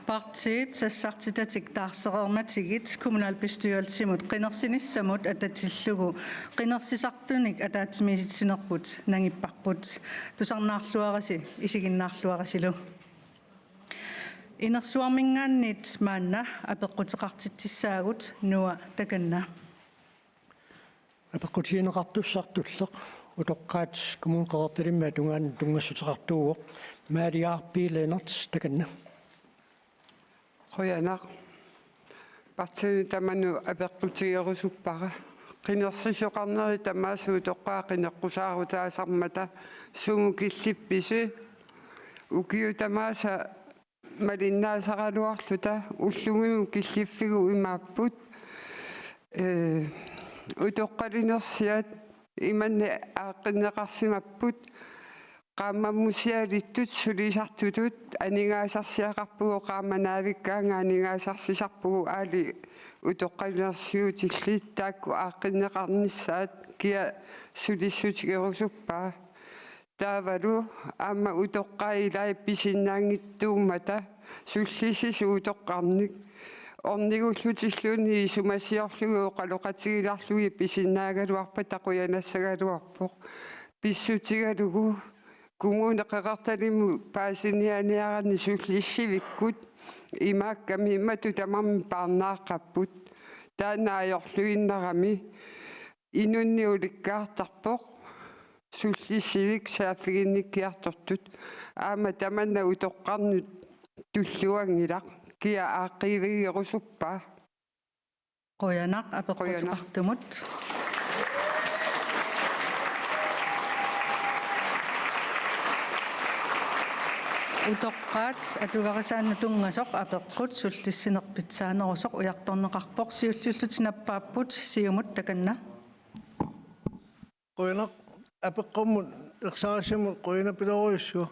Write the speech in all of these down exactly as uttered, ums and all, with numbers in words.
Partiit sassartitatik taarsereermatigit kommunalbestyrelsimut qinersinissamut atatillugu qinersisartunik ataatsimiititsinerput nangipparput. Tusarnaarluarisi isiginnaarluarisilu. Inersuarminngaanniit maanna apeqquteqartitsissaagut. Noah, takanna. Apeqqutigineqartussaq tulleq utoqqaat Kommune Qeqertalimmi tungaanut tunngassuteqartuuvoq. Maria P. Lennert, takanna. Qujanaq. Partiinut tamanut apeqqutigerusuppara. Qinersisoqarneri tamaasa utoqqaat qineqqusaarutaasarmata sumut killippisi? Ukiut tamaasa malinnaasaraluarluta ullumimut killiffigut imaapput. Ee, utoqqalinersiat imanna aaqqinneqarsimapput. Qaammammusialittut sulisartutut aningaasarsiaqarpugut, qaammat naavikkaangat aningaasarsisarpugut, aali utoqqalinersiutillit, taakku aaqqinneqarnissaat kia sulissutigerusuppaa. Taavalu aamma utoqqaat ilaat pisinnaanngitsuummata sullissisut utoqqarnik ornigullutilluunniit isumasiorlugit oqaloqatigilaarlugit pisinnaagaluarpata qujanassagaluarpoq. Pissutigalugu Kommune Qeqertalimmi paasiniaaniaraanni sullissivikkut imaakkami imatut tamarmik paarnaaqqapput. Taanna ajorluinnarami inunnik ulikkaartarpoq sullissivik saaffiginnikkiartortut. Aamma tamanna utoqqarnut tulluanngilaq, kia aaqqiivigerusuppaa? Qujanaq apeqquteqartumut. Utoqqaat atugarisaannut tunngasoq apeqqut sullissineq pitsaanerusoq ujartorneqarpoq. Siulliullutik nappaapput, Siumut, takanna. Qujanaq apeqqummut ersarissamut qujanarpilorujussuaq.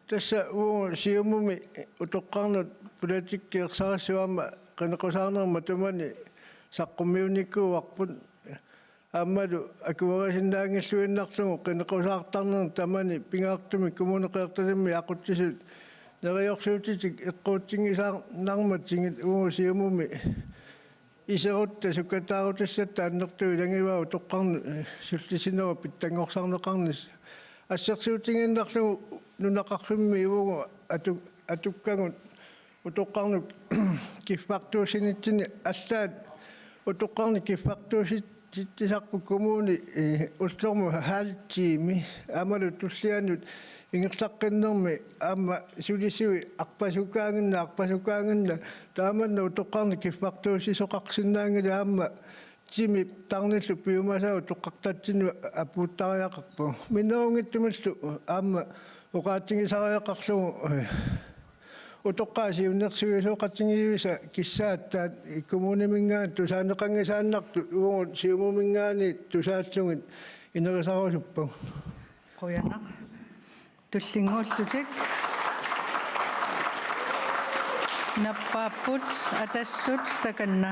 Tassa uagut Siumumi utoqqarnut politikki ersarissua aamma qineqqusaarnermut matumani saqqummiunnikuuarput. Aammalu akuerisinnaanngilluinnarlugu qineqqusaartarnermut tamani pingaartumik Kommune Qeqertalimmi aqutsisut neriorsuutitik eqquutsinngisaannarmatsigit uagut Siumumi iserutta sukkataarutissatta annertuut ilagivaat utoqqarnut, eh, sullissinerup pitsanngorsarneqarnissaq. Assersuutigiinnarlugu nunaqarfimmi uagut atu-, atukkagut utoqqarnut kiffartuussinitsinni, allaat utoqqarnut kiffartuussitsisarput kommuni, eh, ullormut halv time, aammalu tullianut ingerlaqqinnermi aamma sulissivik arpasukkaanginneq, arpasukkaanginneq, taamannak utoqqarnut kiffartuussisoqarsinnaanngilaq, aamma timip tarnillu piumasaa utoqqartatsinnut apuuttariaqarpoq. Minnerunngitsumillu aamma oqaatigisariaqarlugu, eh, utoqqaat siunnersuisoqatigiivisa kissaattaat kommuniminngaanniit tusaaneqanngisaannartut uagut Siumuminngaanniit tusaallugit inerisarusuppagut. Qujanaq. Tullinnguullutik. Nappaapput Atassut, takanna.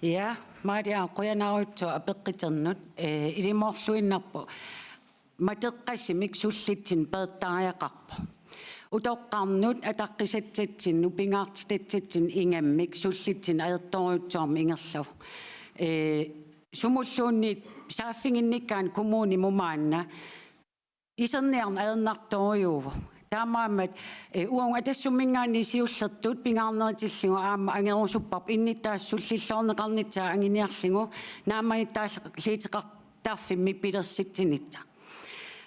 Ja, Maria, qujanarujussuaq apeqquternut, eh, ilimoorluinnarpoq. Matoqqasumik sullitsineq peertariaqarpoq. Utoqqarnut ataqqisatsatsinnut, pingaartitatsatsinnik ingammik sullitsineq ajortorujussuarmik ingerlavoq. Eh, sumulluunniit saaffiginnikkaanni kommunimut maanna iserniarneq ajornartorujuuvoq. Taamaammat, eh, uagut Atassumminngaanniit siullertut pingaarnerutillugu aamma angerusupparput innuttaasut sullilluarneqarnissaat anguniarlugu naammagittaalliuuteqartarfimmi pilersitsinissaq.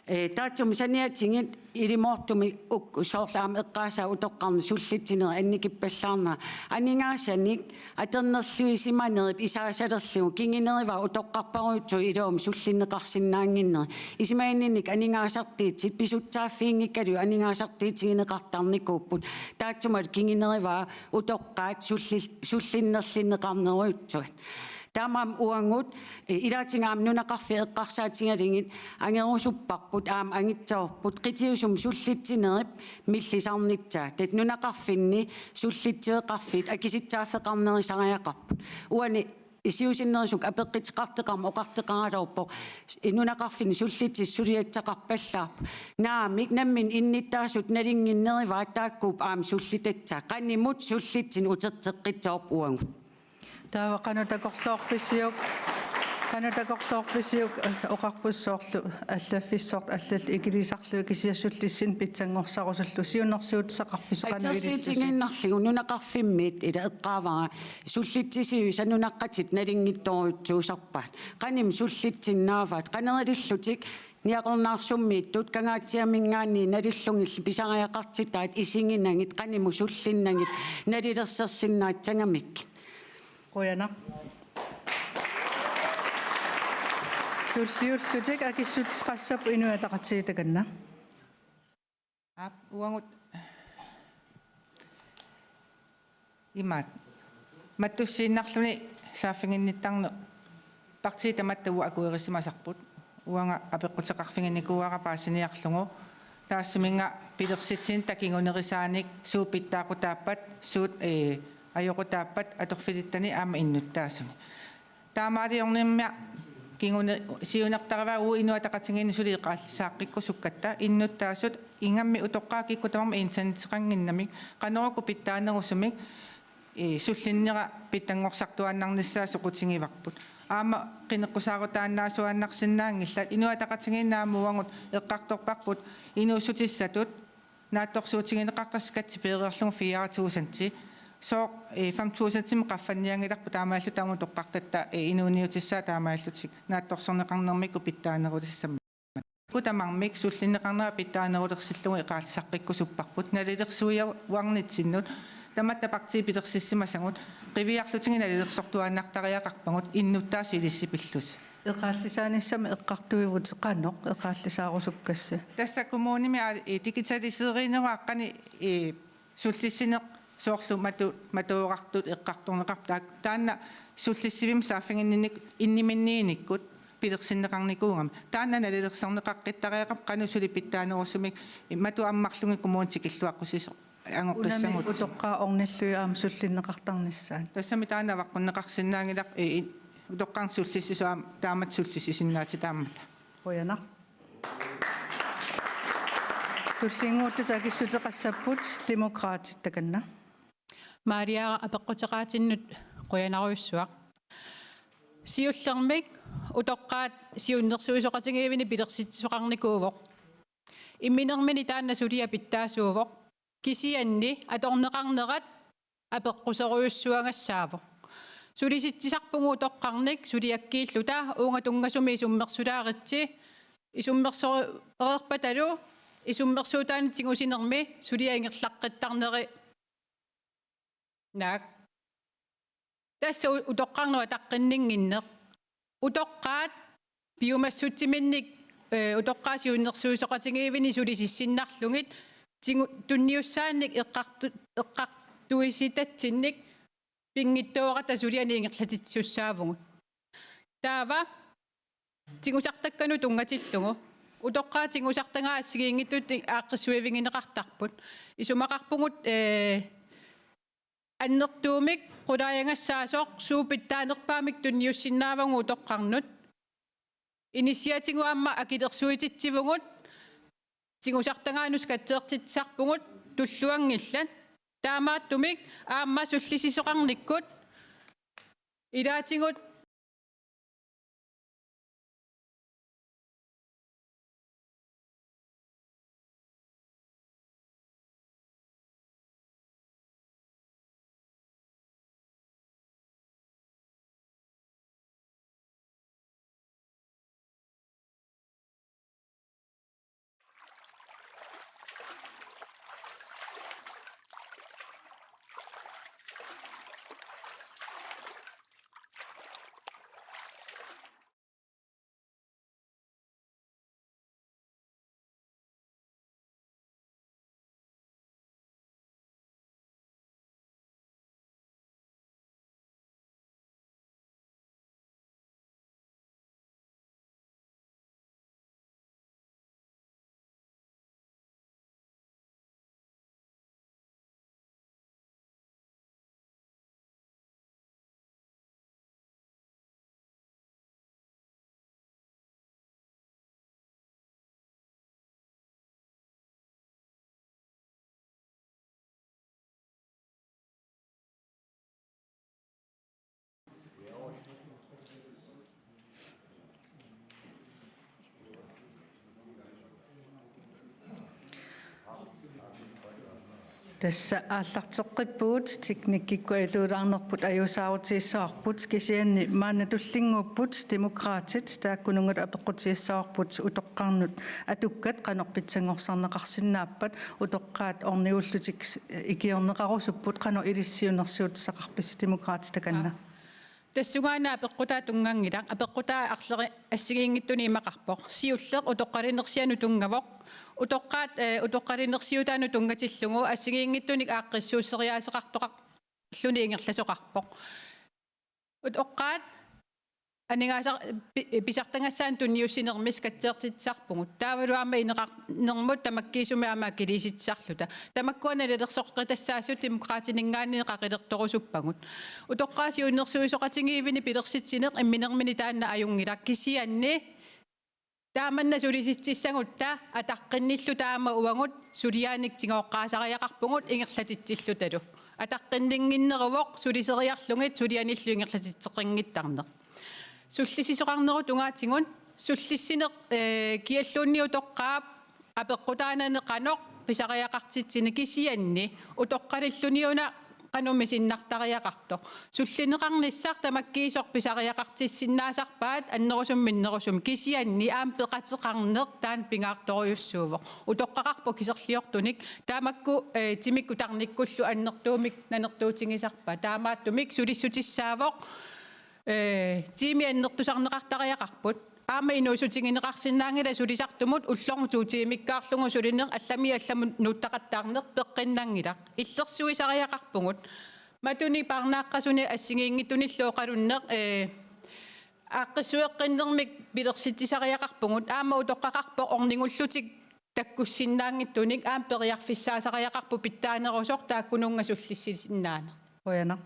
Eh, taassuma saniatigut ilimoortumik uk-, soorlu aamma eqqaasaat utoqqarnut sullitsinerit annikippallaarnerat. Aningaasanik atornerluisimanerup isaasalerlugu kingunerivaa utoqqarparujussuit iluamik sullinneqarsinnaannginnerat. Isumaginninnik aningaasartuutit pisutsaaffiginngikkaluit aningaasartuutigineqartarnikuupput. Taassumalu kingunerivaa utoqqaat sullil-, sullinnerlunneqarnerujussuit. Taamaammat uagut, eh, ilaatigut aamma nunaqarfiit eqqarsaatigalugit angerusupparput aamma angitsoorput qitiusumik sullitsinerup millisarnissaa. Taava nunaqarfinni sullitsiveqarfiit akisussaaffeqarnerusariaqarput. Uani isiusinnerusukkut apeqquteqartoqarmat oqartoqaraluarpoq, nunaqarfinni sullitit suliassaqarpallaarput. Naamik, nammineq innuttaasut nalunnginnerivaat taakkuupput aamma sullitassaat. Qanimut sullitsineq uterteqqissavarput uagut. Taava qanoq takorloorpisiuk, qanoq takorloorpisiuk, eh, oqarput soorlu allaffissortut allallu ikilisarlugit kisianni sullissineq pitsanngorsaarusullugu, siunnersuutissaqarpisi qanoq ilillusi? Assersuutigiinnarlugu nunaqarfimmiit ila eqqaavara sullissisui sanunaqqatit nalunngitsorujussuusarpaat. Qanimut sullissinnaavaat, qanoq ilillutik Niaqornaarsummiittut Kangaatsiaminngaanniit nalullugu pisariaqartitaat isiginagit, qanimut sullinnagit, nalulersorsinnaassagamikkit. Qujanaq. Tulliullutik akissuteqassappat Inuit Ataqatigiit, takanna. Aap, uagut imaat. Mattussiinnarluni saaffiginnittarneq partiit tamatta uagut akuerisimasarput. Uanga apeqquteqarfiginikuuara paasiniarlugu. Taassuminnga pilersitsineq takunerisaanik, suut pitsaaqutaappat, suut, ee, ajoqutaappat atorfilittani aamma innuttaasuni. Taamaaliornermik kinguni siunertarivaa uagut Inuit Ataqatigiinni suli eqaallissaaqqikkusukkatta, innuttaasut ingammik utoqqaat kikkut tamarmik internetteqannginnamik, qanorooq uku pitsaanerusumik, ee, sullinnera pitsanngorsartuaannarnissaa soqutigivarput. Aamma qineqqusaarutaannaasuaannarsinnaanngillat, Inuit Ataqatigiinni aamma uagut eqqartorparput inuussutissatut naatsorsuutigineqartarsi kattipeereerlugu fire tusind. Sooq, eh, fem tusindimik qaffannianngilarput taamaalillutik taama utoqqartatta, eh, inuuniutissaat taamaalillutik naatsorsorneqarnermikkut pitsaanerulissammat. Kikkut tamarmik sullinneqarnera pitsaanerulersillugu eqaallisaqqikkusupparput, nalulersuiuarnitsinnut tamatta partiit pilersissimasagut qiviarlutigit nalulersortuaannartariaqarpagut innuttaasut ilissi pillusi. Eqaallisaanissamut eqqartuivutit, qanoq eqaallisaarusukkassi? Tassa kommunimi aal-, i, digitaliseriineruaqqani, i, sullissineq soorlu matu-, matoorartut eqqartorneqarput, taak-, taanna sullissivimmi saaffiginninnik-, inniminniinikkut pilersinneqarnikuugami. Taanna nalulersorneqaqqittariaqarpoq qanoq suli pitsaanerusumik, i, matu ammarlugit kommunit tikilluaqqusisoq. Angoqqissagut. Unami utoqqaat ornillugit aamma sullinneqartarnissaat. Tassami taanna avaqqunneqarsinnaanngilaq, i, i, utoqqarnut sullissisut aamma taamatut sullissisinnaatitaammata. Qujanaq. Tullinnguullutik akissuteqassapput Demokraatit, takanna. Maaliara apeqquteqaatinnut qujanarujussuaq. Siullermik utoqqaat siunnersuisoqatigiivinik pilersitsisoqarnikuuvoq. Imminermini taanna suliaq pitsaasuuvoq. Kisianni atorneqarnerat apeqquserujussuagassaavoq. Sulisitsisarpugut utoqqarnik suliakkiilluta, uunga tunngasumik isummersulaaritsi, isummersoreerpatalu isummersuutaannik tigusinermi suliaq ingerlaqqittarneri. Naak. Tassa u-, utoqqarnut ataqqinninnginneq. Utoqqaat piumassutsiminnik, eh, utoqqaat siunnersuisoqatigiivinik sulisissinnarlugit tigu-, tunniussaannik eqqartu-, eqqartuisitatsinnik pinngitsooratta sulianik ingerlatitsisussaavugut. Taava tigusartakkanut tunngatillugu. Utoqqaat tigusartagaat assigiinngitsut aaqqissuivigineqartarput. Isumaqarpugut, eh, annertuumik qulaajagassaasoq suut pitsaanerpaamik tunniussinnaavagut utoqqarnut. Inissiatigut aamma akilersuititsivugut, tigusartagaanut skatteertitsisarpugut, tulluanngillat. Taamaattumik aamma sullisisoqarnikkut ilaatigut Tassa aallarteqqippugut, teknikkikkut ajutuulaarnerput ajuusaarutigissavarput, kisianni maanna tullinnguupput Demokraatit, taakkununnga apeqqutigissavarput utoqqarnut atukkat qanoq pitsanngorsarneqarsinnaappat, utoqqaat ornigullutik ikiorneqarusupput, qanoq ilissi siunnersuutissaqarpisi Demokraatit takanna? Tassungaannaq apeqqutaa tunnganngilaq, apeqqutaa arleri-, assigiinngitsunik imaqarpoq: Siulleq utoqqalinersianut tunngavoq. Utoqqaat, eh, utoqqalinersiutaanut tunngatillugu assigiinngitsunik aaqqissuusseriaaseqartoqarluni ingerlasoqarpoq. Utoqqaat aningaasar-, pi-, pisartagassaanut tunniussinermi skatteertitsisarpugut. Taavalu aamma ineqarnermut tamakkiisumik aamma akiliisitsisarluta. Tamakkua nalilersoqqitassaasut Demokraatininngaanniit qaqilertorusuppagut. Utoqqaat siunnersuisoqatigiivinik pilersitsineq imminermini taanna ajunngilaq, kisianni taamanna sulisitsissagutta ataqqinnilluta aamma uagut sulianik tigooqqaasariaqarpugut ingerlatitsillutalu. Ataqqinninnginneruvoq suliseriarlugit sulianillu ingerlatitseqanngittarneq. Sullissisoqarnerup tungaatigut sullissineq, eh, kialluunniit utoqqaap apeqqutaanani qanoq pisariaqartitsineq, kisianni utoqqalilluniuna qanoq misinnartariaqartoq. Sullinneqarnissaq tamakkiisoq pisariaqartissinnaasarpaat annerusumik minnerusumik, kisianni aamma peqateqarneq taanna pingaartorujussuuvoq. Utoqqaqarpoq kiserliortunik, taamakku, eh, timikkut tarnikkullu annertuumik nanertuutigisarpaat. Taamaattumik sulissutissaavoq, eh, tiimi annertusarneqartariaqarput. Aamma inuussutigineqarsinnaanngilaq sulisartumut ullormut to tiimikkaarlugu sulineq, allami allamut nuuttaqattaarneq peqqinnanngilaq. Illersuisariaqarpugut. Matuni parnaaqqasuni assigiinngitsunillu oqalunneq, eh, aaqqissueqqinnermik pilersitsisariaqarpugut. Aamma utoqqaqarpoq ornigullutik takkussinnaanngitsunik, aamma periarfissaasariaqarpoq pitsaanerusoq taakkununnga sullissisinnaaneq. Qujanaq.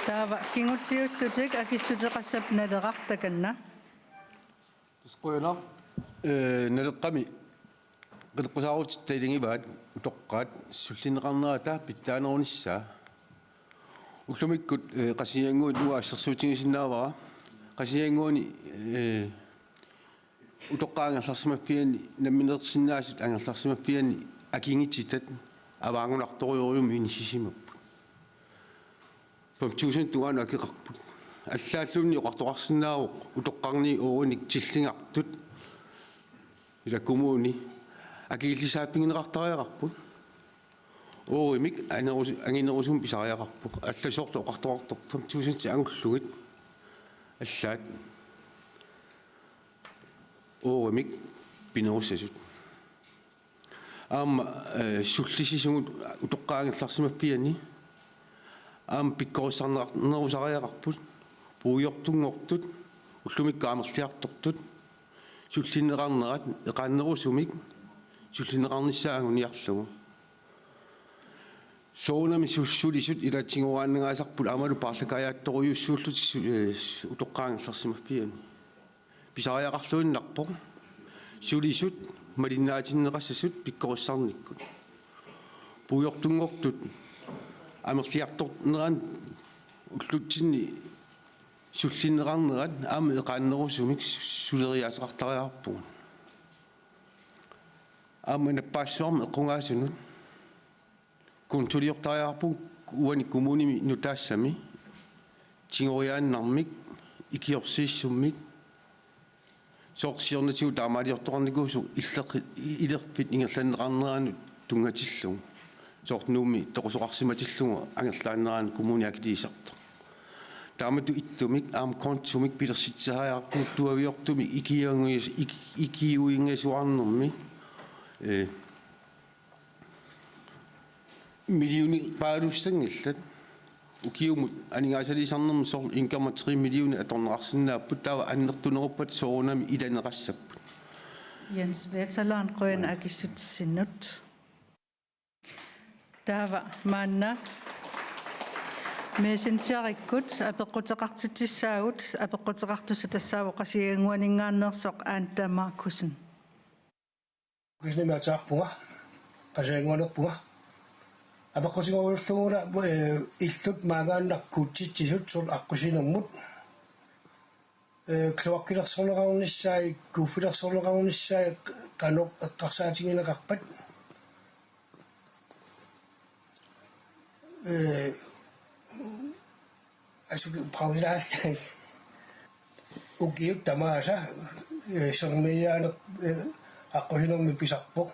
Taava kingulliullutik akissuteqassap Naleraq takanna. Qujanaq. Eh, Naleqqami qineqqusaarutitta ilagivaat utoqqaat sullinneqarnerata pitsaanerunissaa. Ullumikkut, eh, Qasigiannguit uanga assersuutigisinnaavara. Qasigiannguani, eh, utoqqaat angerlarsimaffianni, namminersinnaasut angerlarsimaffianni akigititat avaanngunartorujorujummik inissisimapput. Fem tusind tungaanut akeqarput. Allaalluunniit oqartoqarsinnaavoq utoqqarniit uurinik tillingartut, ila kommuni, akikillisaaffigineqartariaqarput. Uurimik anerus-, anginerusumik pisariaqarpoq. Allasoorlu oqartoqartarpoq fem tusind angullugit. Allaat uurimik pinerussasut. Aamma, eh, sullissisugut utoqqaat angerlarsimaffianni. Aamma pikkorissarneqarnerusariaqarput. Puigortunngortut, ullumikkut amerliartortut, sullinneqarnerat eqaannerusumik sullinneqarnissaa anguniarlugu. Soorunami sul-, sulisut ilaatigoraannangaasarput aammalu paarlakaajaattorujussuullutik su-, eh, utoqqaat angerlarsimaffianni. Pisariaqarluinnarpoq sulisut malinnaatinneqassasut pikkorissarnikkut. Puigortunngortut amerliartorneranni ullutsinni sullinneqarnerat aamma eqaannerusumik suleriaaseqartariaqarpugut. Aamma nappaassuarmi eqqugaasunut kontrolliortariaqarpugut uani kommunimi nutaassami tigoriaannarmik, ikiorsiissummik, sooq siornatigut taamaaliortoqarnikuusoq illeq-, ilerpit ingerlanneqarneranut tunngatillugu. Sooq Nuummi toqusoqarsimatillugu angerlaanneranik kommuni akiliisartoq. Taamatut ittumik aamma kontumik pilersitsisariaqarpugut tuaviortumik ikiuinngas-, ik-, ikiuinngasuarnermi, eh, millionit paalussanngillat. Ukiumut aningaasaliisarnermi soorlu en komma tre millionit atorneqarsinnaapput, taava annertuneruppat soorunami ilaneqassapput. Jens Vetelaan, qujanaq akissutissinnut. Taava maanna Messengerikkut apeqquteqartitsissaagut, apeqquteqartussaq tassaavoq Qasigiannguaninngaanneersoq Anda Markussen. Kuisnimi ataarpunga, Qasigiannguanerpunga. Apeqqutigoorluguna, eh, illut maangaannaq kuutsitsisut soorlu aqqusinermut. Eh, kloakkilersorneqarnissaat, kuuffilersorneqarnissaat qanoq eqqarsaatigineqarpat. Eh, asuki pausilaarlugit. Ukiut tamaasa, eh, sermiiaaneq, eh, aqqusinermi pisarpoq.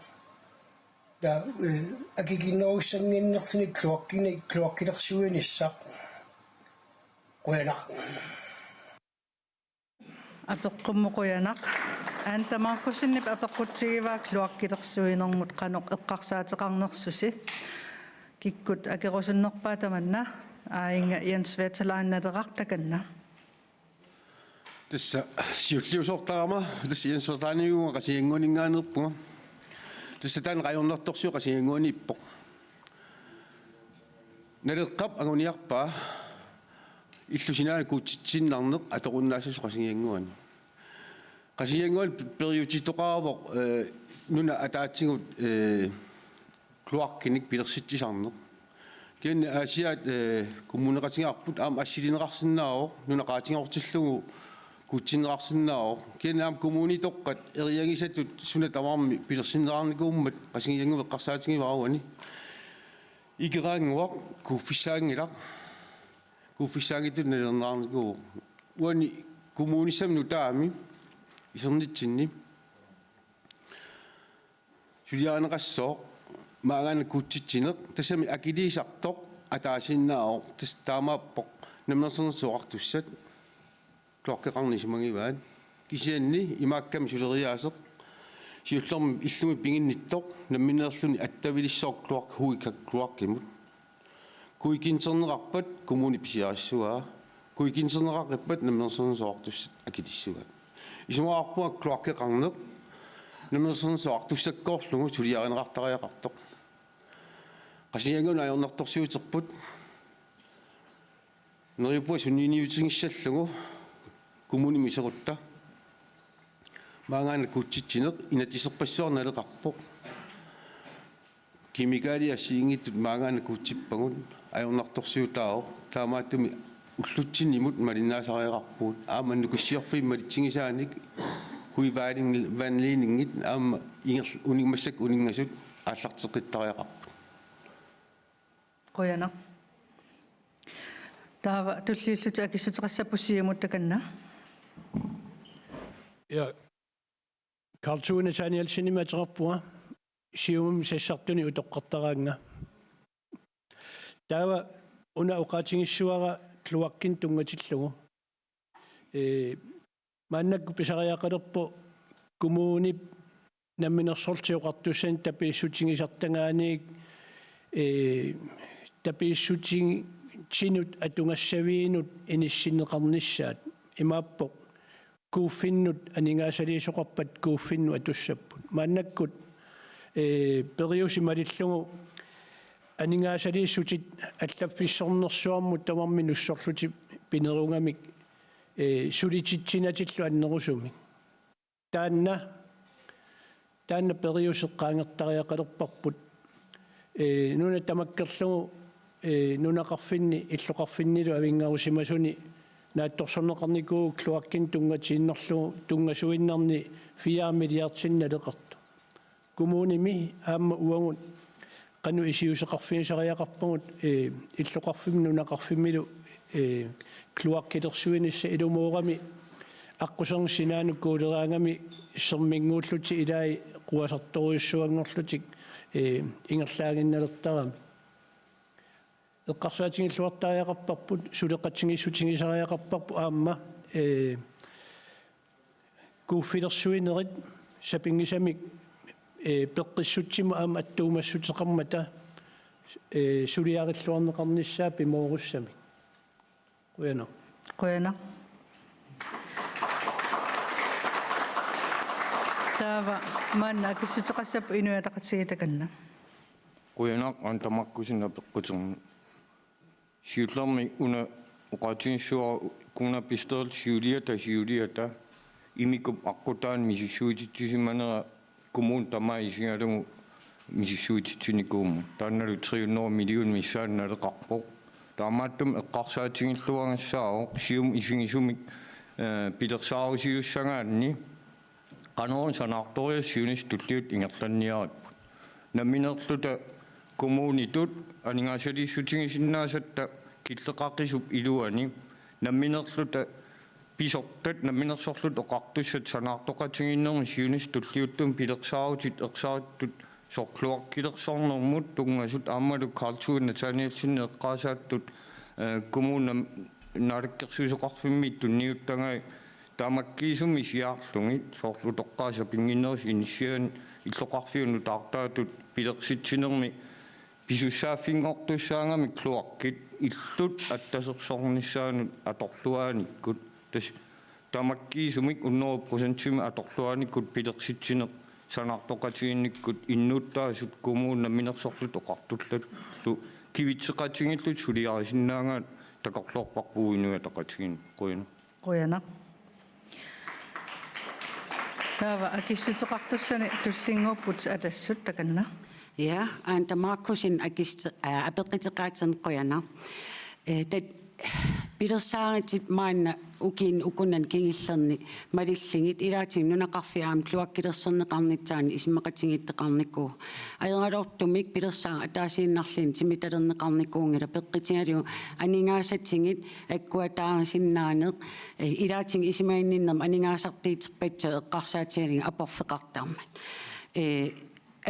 Taava, eh, akikinnerussannginnerluni kloakkini-, kloakkilersuinissaq. Qujanaq. Apeqqummut qujanaq. Anda Markussenip apeqqutsigivaa kloakkilersuinermut qanoq eqqarsaateqarnersusi. Kikkut akerusunnerpaat tamanna? Aajinnga Jens Veterlanileraq, takanna. Tassa siulliusoortarama, tassa Jens Veterlaniugunga Qasigiannguaninngaanneerpunga. Tassa taanna ajornartorsiut Qasigiannguaniippoq. Naleqqap anguniarpaa illup sinaanut kuutsitsiinnarneq atorunnaassasoq Qasigiannguani. Qasigiannguani periutitoqarpoq, eh, nunap ataatigut, eh, kloakkinik pilersitsisarneq. Kisianni Aasiaat, eh, kommuneqatigaarput aamma assilineqarsinnaavoq, nunaqaatigoortillugu kuutsinneqarsinnaavoq. Kisianni aamma kommunitoqqat eriagisatut suna tamarmi pilersinneqarnikuummat Qasigiannguup eqqarsaatigivaa uani. Ikeraannguaq kuuffissaanngilaq. Kuuffissaanngitsutut nalorniarnikuuvoq. Uani kommunissamut nutaamut isernitsinni suliarineqassooq maanngaannaq kuutsitsineq, tassami akiliisartoq ataasiinnaavoq, tassa taamaappoq Namminersornermut Oqartussat kloakkeqarneq isumagivaat. Kisianni imaakkami suleriaaseq siullermik illumut piginnittoq nammineerluni attavilissaaq kloak-, Huikak kloakkimut. Kuikinterneqarpat kommuni pisiarissuaa. Kuikinterneqaqqippat Namminersornermut Oqartussat akilissuaat. Isumaqarpunga kloakkeqarneq Namminersornermut Oqartussakkoorlugu suliarineqartariaqartoq. Qasigiannguani ajornartorsiuterput. Neriuppunga sunniiniutigissallugu kommunimi iserutta. Maanngaannaq kuutsitsineq inatsiserpassuarnik naleqarpoq. Kemikaalit assigiinngitsut maanngaannaq kuutsippagut, ajornartorsiutaavoq, taamaattumik ullutsinni imut malinnaasariaqarpugut, aamma nukissiorfiit malitsigisaanik, Hui Vandledningit, aamma inger-, uning-, massakkut uninngasut aallarteqqittariaqarput. Qujanaq. Taava tulliullutik akissuteqassapput Siumut, takanna. Ja, Karl Tove Nathanielsenimik ateqarpunga, Siumumi sassartunik utoqqartaraannga. Taava una oqaatigissavara kloakkinik tunngatillugu. Ee, maannakkut pisariaqalerpoq kommunip Namminersorlutik Oqartussanit tapiissutigisartagaaniit, ee, tapiissutitsinnut atugassaviinut inissinneqarnissaat. Imaappoq kuuffinnut aningaasaliisoqarpat kuuffinnut atussapput. Maannakkut, ee, periuseq malillugu aningaasaliissutit allaffissornersuarmut tamarmik nussorlutik pinerugamik, ee, sulititsinatillu annerusumik. Taanna, taanna periuseq qaangertariaqalerparput. Ee, nuna tamakkerlugu, ee, nunaqarfinni, illoqarfinnilu avinngarusimasuni naatsorsorneqarnikuuvoq kloakkinik tunngatiinnarlugu tunngasuinnarni fire milliardinik naleqartoq. Kommunimi aamma uagut qanoq isuuseqarfigisariaqarpagut, ee, illoqarfimmi nunaqarfimmilu, ee, kloakkilersuinissaq ilumoorami aqquserngit sinaanut kuuleraangami serminnguullutik ilai quasartorujussuanngorlutik, ee, ingerlaaginnalertarami. Eqqarsaatigilluartariaqarparput, suleqatigiissutigisariaqarparput aamma, ee, kuuffilersuinerit sapinngisamik, ee, peqqissutsimut aamma attuumassuteqarmata, ee, suliarilluarneqarnissaa pimoorussamik. Qujanaq. Qujanaq. Taava maanna akissuteqassapput Inuit Ataqatigiit, takanna. Qujanaq, Anda Markussen apeqqutermi. Siullermik una oqaatigissavara kommunalbestyrelsip siuliata, siuliata imikkup aqqutaani misissuititsisimanera kommuni tamaat isigalugu misissuititsinikuummat. Taannalu tre hundrede millioner missaani naleqarpoq. Taamaattumik eqqarsaatigilluagassaavoq Siumup isigisumik, eh, pilersaarusiussagaanni qanoq sanaartoriassat siunissaq tulliuttoq ingerlanniaripput. Nammineerluta kommunitut aningaasaliissutigisinnaasatta killeqaqisup iluani namminerluta pisortat namminersorluta oqartussat sanaartoqatigiinnermi siunissaq tulliuttumi pilersaarutit ersarittut soorlu kloakkilersornermut tunngasut aammalu Karl Thue Nathanielsenip eqqaasaattut, eh, kommunip naalakkersuisoqarfimmiit tunniuttagai tamakkiisumik isigaarlugit soorlu utoqqaat sapinnginnerusut inissianik illoqarfiup nutaartaatut pilersitsinermi pisussaaffinngortussaagamik kloakkit illut attasersornissaannut atorluaanikkut. Tassa tamakkiisumik hundrede procentimik atorluaanikkut pilersitsineq sanaartoqatigiinnikkut innuttaasut kommunit namminersorlutik oqartullallu kivitseqatigiillutik suliarisinnaagaat takorloorparput Inuit Ataqatigiinni. Qujanaq. Qujanaq. Taava akissuteqartussani tullinnguupput Atassut takanna. Ja, aana tamaakkusin akiste-, aa, apeqquteqaatini qujanaq. Ee, tat-, pilersaaritit maanna ukiuni ukunani kingullerni malillugit ilaatigut nunaqarfiit aamma kloakkilersorneqarnissaannik isumaqatigiittoqarnikuuvoq. Ajoraluartumik pilersaarutit ataasiinnarluunniit timitalerneqarnikuunngillat peqqutigalugu aningaasatigut agguataarisinnaaneq, ee, ilaatigut isumaginninnermut aningaasartuuterpassuit eqqarsaatigalugit aporfeqartarmat. Ee,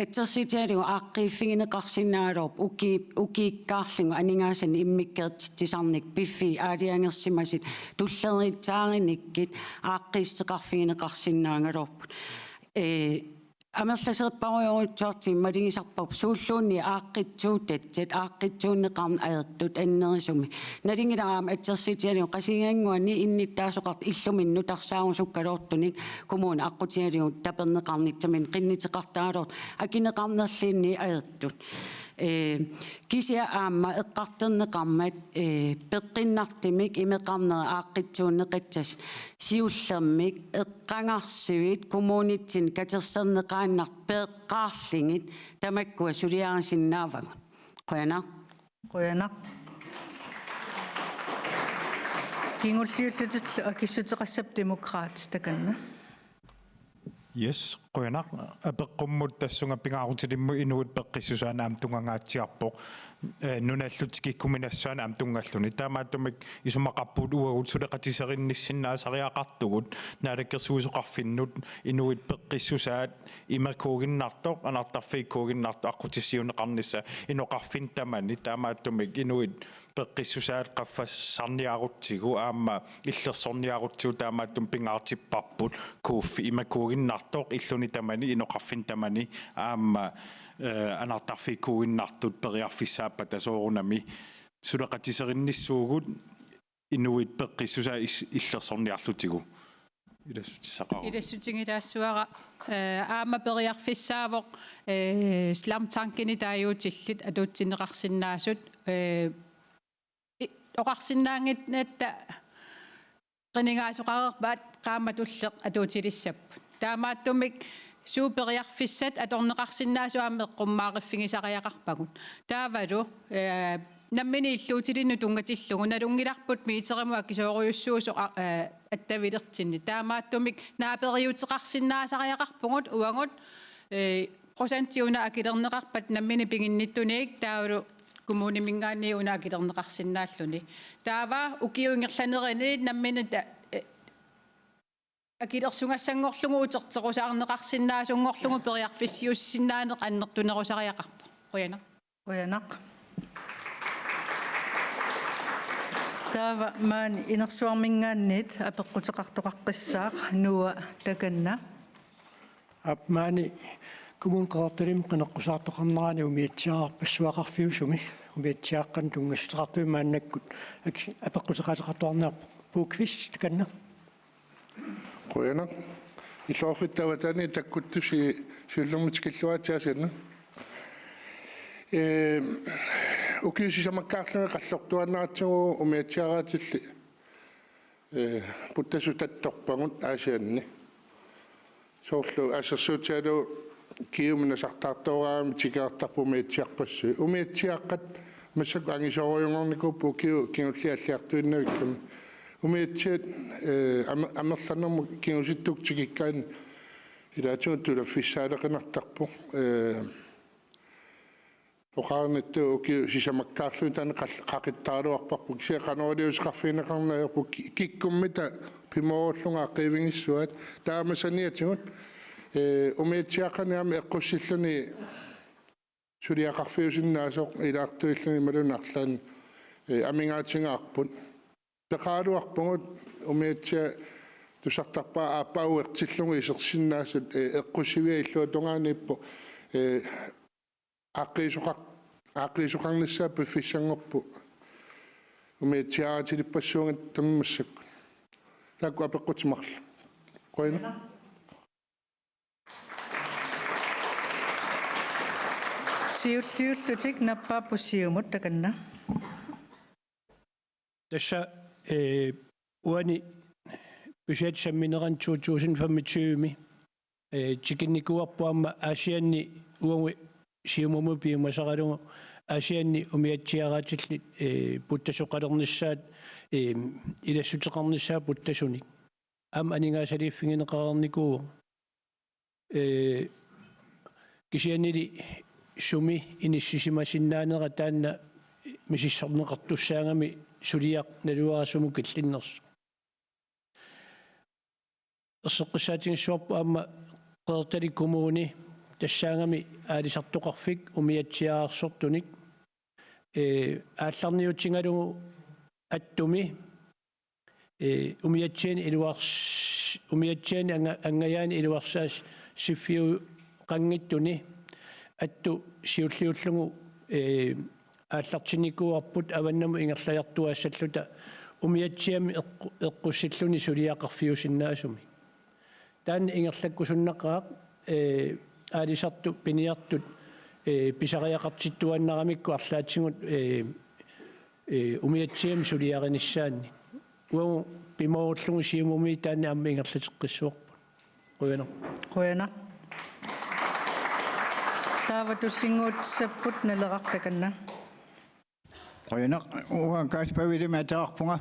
assersuutigalugu aaqqiiffigineqarsinnaagaluarpoq uki-, ukiukkaarlugu aningaasanik immikkoortitsisarnikkut piffissaq aalajangersimasoq tulleriiaarinikkut aaqqiissuteqarfigineqarsinnaagaluarput. Ee, amerlasoorparujussuartigut malugisarparput suulluunniit aaqqissuutassat, aaqqissuunneqarneq ajortut annerusumik. Nalunngilara aamma assersuutigalugu Qasigiannguani innuttaasoqartut illuminut nutarsaarusukkuluartunik kommuni aqqutigalugu taperneqarnissaminnik qinnuteqartaraluartut akineqarnerluunniit ajortut. Ee, kisianni aamma eqqartorneqarmat, ee, peqqinnartumik imeqarnerit aaqqissuunneqassasoq siullermik eqqagarsuit kommunitsinni katersorneqaannartut peeqqaarlugit tamakkua suliarisinnaavagut. Qujanaq. Qujanaq. Kingulliullutillu akissuteqassapput Demokraatit takanna. Yes, qujanaq. Apeqqummut tassunga pingaarutilimmut inuit peqqissusaannik aamma tunngangaatsiarpoq. Eh, nunallu tikikkuminassusaannik aamma tunngalluni. Taamaattumik isumaqarpugut uagut suleqatiserinnissinnaasariaqartugut naalakkersuisoqarfinnut inuit peqqissusaat imakuuginnartoq, anartarfiikkuuginnartoq aqqutissiuunneqarnissaa inoqarfinni tamani, taamaattumik inuit peqqissusaat qaffassarniarutsigu aamma illersorniarutsigu taamaattumik pingaartipparput Q F imakuuginnartoq illuni tamani inoqarfinni tamani aamma, eh, anartarfiikkuuginnartut periarfissaappata soorunami suleqatiserinnissuugut inuit peqqissusaat is-, illersorniarlutigu. Ilassutissaqaruk. Ilassutigilaassuara, eh, aamma periarfissaavoq, eh, slamtankini taaguutillit atuutsinneqarsinnaasut, eh, i-, oqarsinnaannginnatta qinigaasoqareerpat qaammat tulleq atuutilissapput. Taamaattumik suut periarfissat atorneqarsinnaasut aamma eqqummaariffigisariaqarpagut. Taavalu, eh, nammineq illuutilinnut tunngatillugu nalunngilarput meterimut akisoorujussuusoq a-, eh, attavilersinni. Taamaattumik naaperiuteqarsinnaasariaqarpugut uagut, eh, procentit una akilerneqarpat nammineq piginnittuniit taavalu kommuniminngaanniit una akilerneqarsinnaalluni. Taava ukiup ingerlanerani nammineq ta-, eh, akilersugassanngorlugu uterterusaarneqarsinnaasunngorlugu periarfissiuussinnaaneq annertunerusariaqarpoq. Qujanaq. Qujanaq. Taava maani inersuarminngaanniit apeqquteqartoqaqqissaaq Noah takanna. Aap, maani Kommune Qeqertalimmi qineqqusaartoqarnerani umiatsiaarpassuaqarfiusumi umiatsiaaqqanut tunngassuteqartumi maannakkut ak-, apeqquteqaateqartuarniarpoq. Bo Kvist takanna. Qujanaq. Illoqarfiup avataani takkuttusi siullermik tikilluaritsi aasianni. Ee, ukiut sisamakkaarlugit qallortuaannaratsigu umiatsiaaraatilli, ee, puttassut tattorpagut aasianni. Soorlu assersuutigalugu Kiumi nasartaartooraangami tikeqartarput umiatsiarpassuit. Umiatsiaaqqat massakkut angisoorujunngornikuupput ukiut kingulliit alliartuinnavikkami. Umiatsiat, eh, amer-, amerlanermut kingusittukkut tikikkaanni ilaatigut tulaffissaaleqinartarpoq. Eh, oqarnittut ukiut sisamakkaarlugit taanna qal-, qaqittaraluarparput, kisianni qanoq iliuuseqarfigineqarneq ajorput, ki-, kikkummita pimoorullunga aqiivigissuaat. Taama saniatigut, ee, umiatsiaqqanik aamma eqqussilluni suliaqarfiusinnaasoq ilaartuilluni imaluunniit arlaannik, ee, amigaatigaarput. Peqaraluarpugut umiatsiat tusartarpaat aappaa uertillugu isersinnaasut, ee, eqqussiviat illuatungaaniippoq, ee, aaqqiisoqar-, aaqqiisoqarnissaa piffissanngorpoq umiatsiaatilippassuugut tammassakkut. Taakku apeqqutit marluk. Qujanaq. Siulliullutik nappaapput Siumut takanna. Tassa, ee, uani budget samminerani to tusind femogtyve-mi, ee, tikinnikuuarput aamma Aasianni uagut Siumumut piumasaralugu Aasianni umiatsiaaraatillit, ee, puttasoqalernissaat, ee, ilassuteqarnissaat puttasunik. Aamma aningaasaliiffigineqareernikuuvoq. Ee, kisiannili sumi inissisimasinnaanera taanna misissorneqartussaagami suliaq naluara sumut killinnersoq. Erseqqissaatigissavarput aamma Qeqertalik Kommuni tassaagami aalisartoqarfik umiatsiaararsortunik, ee, aallarniutigalugu attumi, ee, umiatsianik iluars-, umiatsianik anga-, angajaanik iluarsaassiffiuqanngitsuni attu siulliullugu, ee, aallartinnikuuarput avannamut ingerlajartuaassalluta umiatsiamik eqqu-, eqqussilluni suliaqarfiusinnaasumik. Taanna ingerlakkusunnaqaaq, ee, aalisartut piniartut, ee, pisariaqartittuaannaramikku arlaatigut, ee, ee, umiatsiamik suliarinissaannik. Uagut pimoorullugu Siumumi taanna aamma ingerlateqqissavarput. Qujanaq. Qujanaq. Taava tullinnguutissapput Naleraq takanna. Qujanaq, uanga Kasper Willemimik ateqarpunga.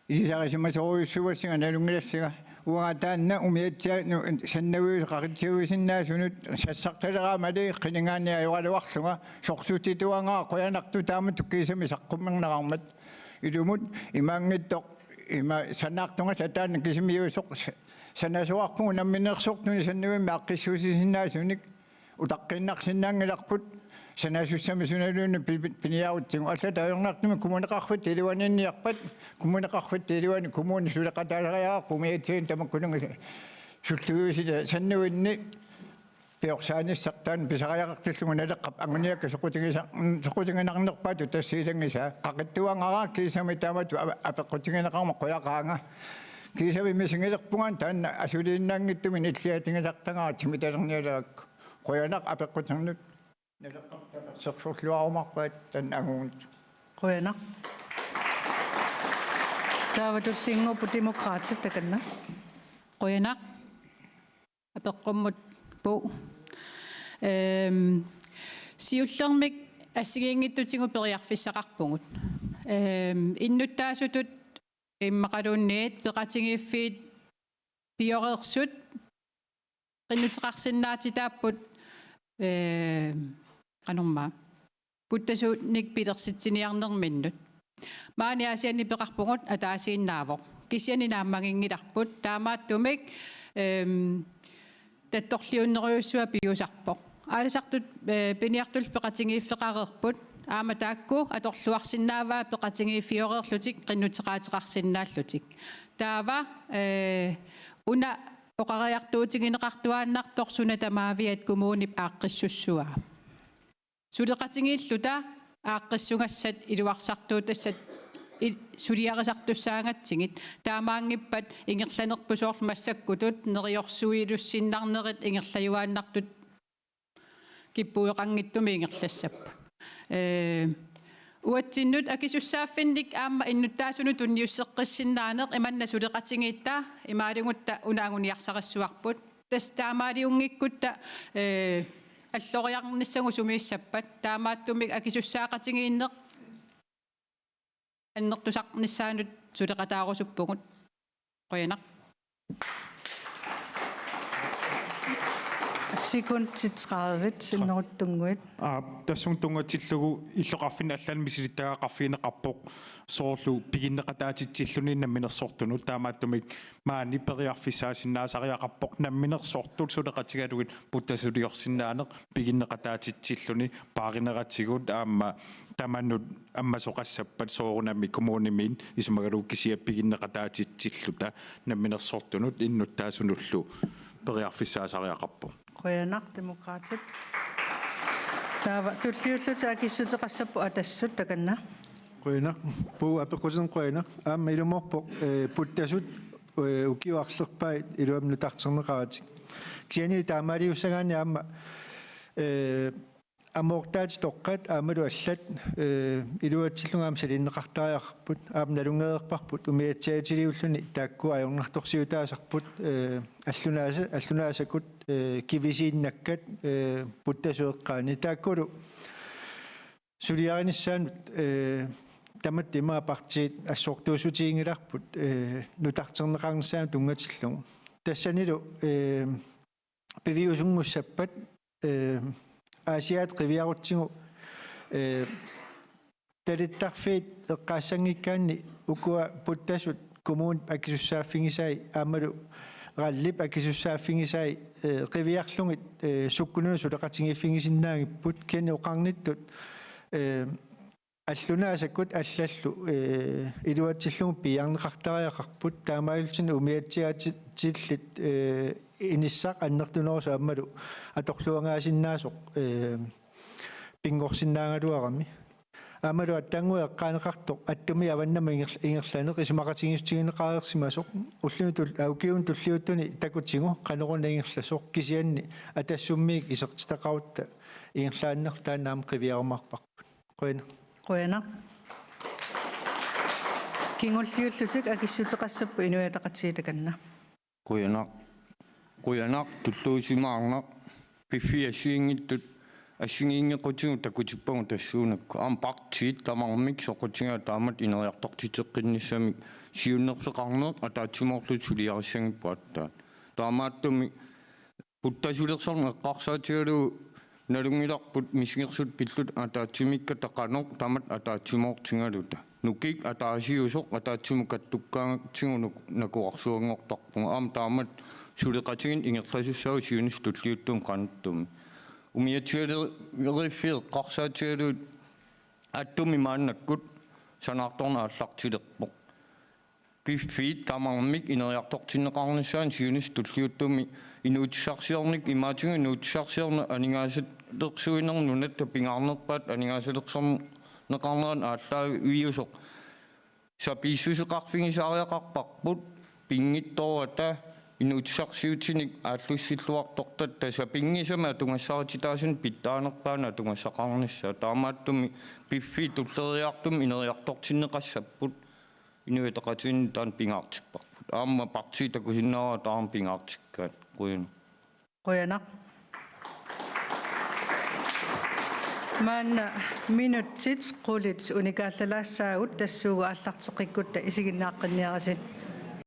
Ilisarisimasorujussuugassinga nalunngilassinga. Uanga taanna umiatsiaanut sannaviusoq qaqitsiuisinnaasunut sassartaleraangama qinigaanni ajoraluarlunga sorsuutituaannga qujanartoq taamatut kiisami saqqummerneqarmat. Ilumut imaanngitsoq ima sanaartunga sataanna kisimiusoq sa-, sanasoqarpugut namminersortunik sannavimmi aaqqissuussisinnaasunik. Utaqqiinnarsinnaanngilarput sanasussamik sunaluunniit pi-, pi-, piniarutsigu. Allatut ajornartumik kommuneqarfitta iluaninniarpat, kommuneqarfitta iluani kommuni suleqataasariaqarpoq umiatsianik tamakkununnga sulliuusineq sannavinni piorsaanissaat taanna pisariaqartillugu Naleqqap anguniakkat soqutigisa-, soqutiginarnerpaatut tassa ilanngisaa. Qaqittuaannga kiisami taamatut a-, apeqqutigineqarmat qujaqaanga. Kiisami misigilerpunga taanna asuliinnaanngitsumik nilliatigisartagara timitalernialerakku. Qujanaq apeqqutinnut. Naleqqap tapersersorluarumaarpaat taanna angugunitsoq. Qujanaq. Taava tullinnguupput Demokraatit takanna. Qujanaq. Apeqqummut Bo. Ehm, siullermik assigiinngitsutigut periarfissaqarpugut. Ehm, innuttaasutut immaqaluunniit peqatigiiffiit pioreersut qinnuteqarsinnaatitaapput, ee, qanormaa, puttasunik pilersitsiniarnerminnut. Maani Aasianni peqarpugut ataasiinnaavoq. Kisianni naammaginngilarput. Taamaattumik, ehm, tattorliunnerujussuaq piusarpoq. Aalisartut, ee, piniartullu peqatigiiffeqareerput. Aamma taakku atorluarsinnaavaat peqatigiiffioreerlutik qinnuteqaateqarsinnaallutik. Taava, ee, una oqariartuutigineqartuaannartoq suna tamaaviat kommunip aaqqissussua. Suleqatigiilluta aaqqissugassat iluarsartuutassat il-, suliarisartussaagatsigit. Taamaanngippat ingerlanerput soorlu massakkutut neriorsuilussinnarnerit ingerlajuaannartut kippugeqanngitsumik ingerlassapput. Ee, uatsinnut akisussaaffinnik aamma innuttaasunut tunniusseqqissinnaaneq imanna suleqatigiitta imaalugutta una anguniarsarissuarput. Tassa taamaaliunngikkutta, ee, alloriarnissagut sumiissappat taamaattumik akisussaaqatigiinneq annertusarnissaanut suleqataarusuppugut. Qujanaq. Sekundit tredive sinneruttunnguit. Aa, tassunga tunngatillugu illoqarfinni allanik misilittagaqarfigineqarpoq soorlu piginneqataatitsilluni namminersortunut, taamaattumik maani periarfissaasinnaasariaqarpoq namminersortut suleqatigalugit puttasuliorsinnaaneq piginneqataatitsilluni paarineratigut aamma tamanut ammasoqassappat soorunami kommunimiit isumagalugu kisiat piginneqataatitsilluta namminersortunut innuttaasunullu periarfissaasariaqarpoq. Qujanaq, Demokraatit. Taava tulliullutik akissuteqassapput Atassut, takanna. Qujanaq, Puu, apeqqutinik qujanaq. Aamma ilumoorpoq, eh, puttasut, eh, ukiut arlerpaat iluamik nutarterneqaratik. Kisianni taamaaliussagaanni aamma, eh, amoortaatitoqqat aammalu allat, eh, iluatsillunga aamma salinneqartariaqarput, aamma nalunngereerparput umiatsiaatiliulluni taakku ajornartorsiutaasarput, eh, allunaasa-, allunaasakut, eh, kivisiinnakkat, eh, puttasut eqqaani. Taakkulu suliarinissaannut, eh, tamatta ima partiit assortuussutiginngilarput, eh, nutarterneqarnissaanut tunngatillugu. Tassanilu, eh, piviusunngussappat, eh, Aasiaat qiviarutsigu, eh, talittarfiit eqqaassanngikkaanni ukua puttasut kommunip akisussaaffigisai aammalu RAL-ip akisussaaffigisai, eh, qiviarlugit, eh, sukkununut suleqatigiiffigisinnaagipput, kisianni oqarnittut, eh, allunaasakut allallu, eh, iluatsillugu piiarneqartariaqarput, taamaalillutik umiatsiaatillit, eh, inissaq annertunerusoq aammalu atorluangaasinnaasut, eh, pinngorsinnaagaluarami. Aammalu aatsaannguaq eqqaaneqartoq Attumi avannamut inger-, ingerlaneq isumaqatigiissutigineqareersimasoq ulluni tul-, aa, ukiuni tulliuttuni takutigu qanoruna ingerlasoq, kisianni Atassummiit isertitaqarutta ingerlaannartoq taanna aamma qiviarumaarparput. Qujanaq. Qujanaq. Kingulliullutik akissuteqassapput Inuit Ataqatigiit, takanna. Qujanaq. Qujanaq, tulluusimaarnaq. Piffissap assigiinngitsut assigiinngequtigut takutippagut tassuunakkut. Aamma partiit tamarmik soqutigaat taamatut ineriartortitseqqinnissamik siunnerfeqarneq ataatsimoorluta suliarissagipput aatsaat. Taamaattumik puttasulersorneq eqqarsaatigalugu nalunngilarput misigersutit pilluta ataatsimiikkatta qanoq tamatta ataatsimoortigaluta. Nukik ataasiusoq ataatsimut kattukkaangatsigu nuk-, nakugarsuanngortarpugut. Aamma taamatut suleqatigiinneq ingerlasussaavugut siunissaq tulliuttumi qanittumi. Umiatsialeriiffiit eqqarsaatigalugit Attumi maannakkut sanaartorneq aallartilerpoq. Piffiit tamarmik ineriartortinneqarnissaannut siunissaq tulliuttumi inuutissarsiornikkut imaatigut inuutissarsiorneq aningaasalersuinermut nunatta pingaarnerpaatut aningaasalersorneqarneranut aallaaviusoq sapiissuseqarfigisariaqarparput pinngitsoorata inuutissarsiutinik aallussilluartortatta sapinngisamik atugassarititaasunik pitsaanerpaanut atugassaqarnissaa. Taamaattumik piffiit tulleriiaartumik ineriartortinneqassapput. Inuit Ataqatigiinni taanna pingaartipparput. Aamma partiit takusinnaavara taama pingaartikkaat. Qujanaq. Qujanaq. Maanna minutsit qulit unikaallalaassaagut, tassuugu aallarteqqikkutta isiginnaaqqinniarisi.